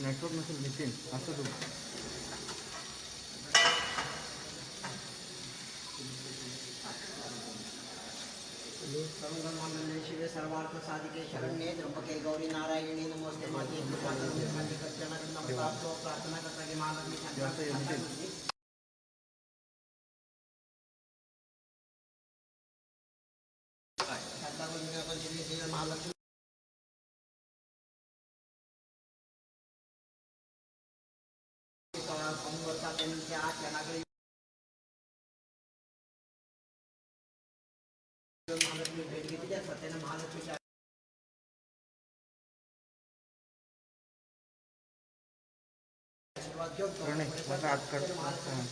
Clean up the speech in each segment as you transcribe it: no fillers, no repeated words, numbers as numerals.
Network नसेल नितीन असं तू शिवे सर्वार्थ साधिके शरण्ये त्र्यंबके गौरी नारायणी नमोस्ते माते कृपा करून प्रार्थना करता की महालक्ष्मी महालक्ष्मी महालक्ष्मी भेट घेतली त्या सत्याने महालक्ष्मीच्या आशीर्वाद घेऊन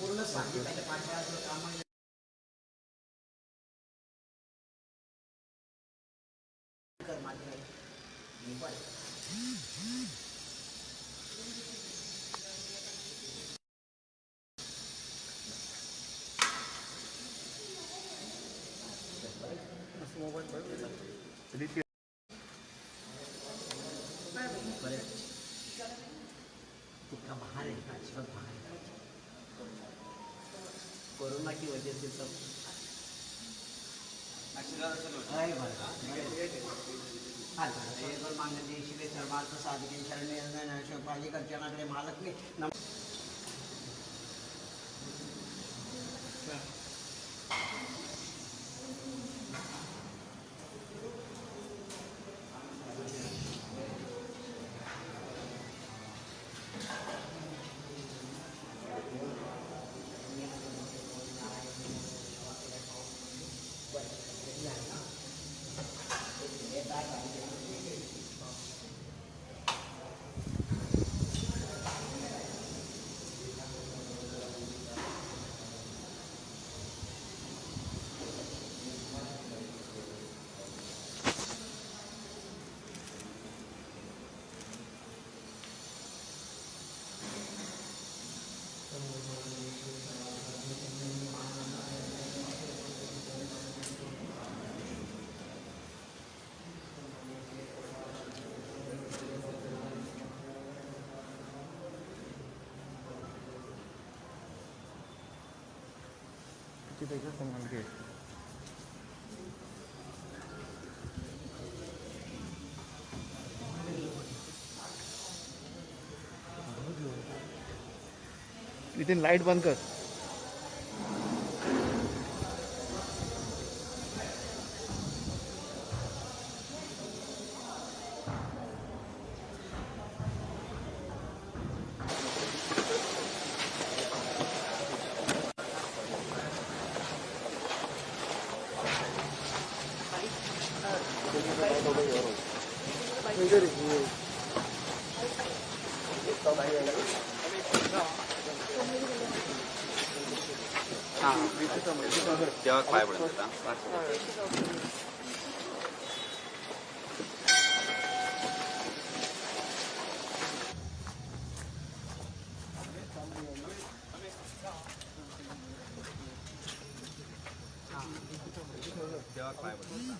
पूर्ण सांगितलं पाच काम कोरोना की वजह से सब मांगल्ये शिवे सर्वार्थ साधिके शरण्ये पालिकर्चनाकडे महालक्ष्मी नम नितीन लाइट बंद कर। देवाक पांय पडून जाता. देवाक पांय पडून जाता.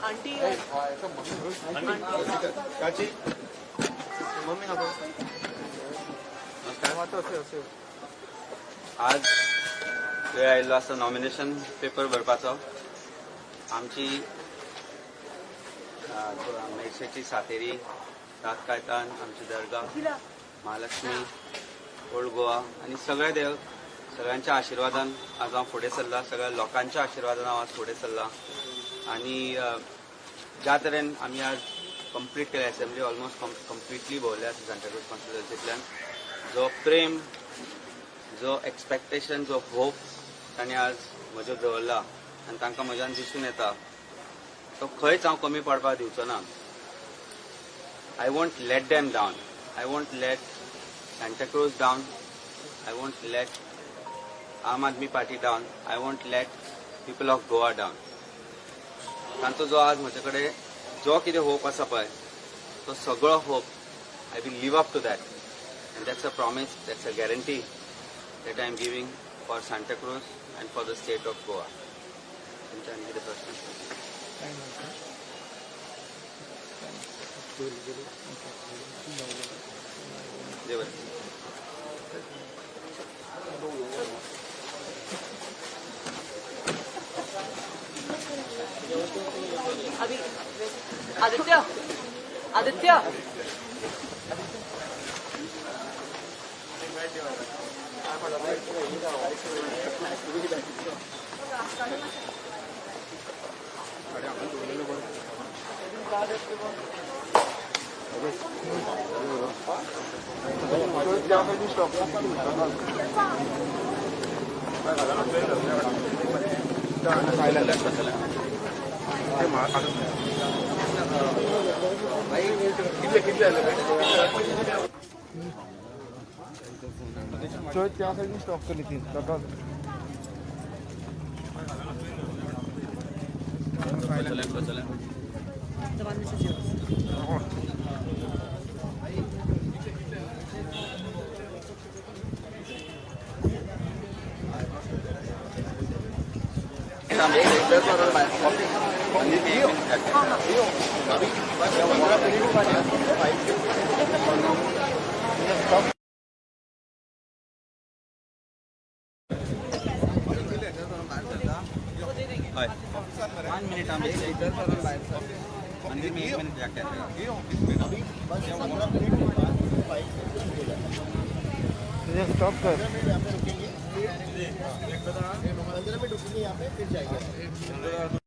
आंटी चाची मम्मी नमस्कार. आज वेळ आयिल्लो आसा नॉमिनेशन पेपर भरपाचो. आमची मेरशेची सातेरी, सात कायतान, आमची दर्गा, महालक्ष्मी, ओल्ड गोवा आनी सगळे देव सगळ्यांच्या आशिर्वादान आज हांव फुडें सरला. सगळ्या लोकांच्या आशिर्वादान हांव आज फुडें सरला आनी ज्या तरेन आमी आज कंप्लीट केल्या असेंब्ली, ऑलमोस्ट कंप्लिटली भोंवल्या सांताक्रूज कॉन्स्टिट्युएन्सींतल्यान, जो प्रेम, जो एक्सपेक्टेशन, जो होप तांणी आज म्हज्यो दवरला आनी तांकां म्हज्यान दिसून येता तो खंयच हांव कमी पडपाक दिवचो ना. I won't let them down. I won't let Santacruz down. I won't let Aam Aadmi Party down. I won't let people of Goa down. तांचो जो आज म्हजे कडेन जो कितें होप आसा पळय तो सगळो hope I will live up to that, and that's a promise, that's a guarantee that I am giving for Santacruz and for the state of Goa. तुमचे आनी कितें प्रश्न? देव बरें. आदित्य, आदित्य, त्या साईडने स्टॉप कर नितीन. वन मिनिट मंदिर में 1 मिनट जाके स्टॉप कर. 15 मिनट रुकेंगे यहाँ पे, फिर जाएंगे.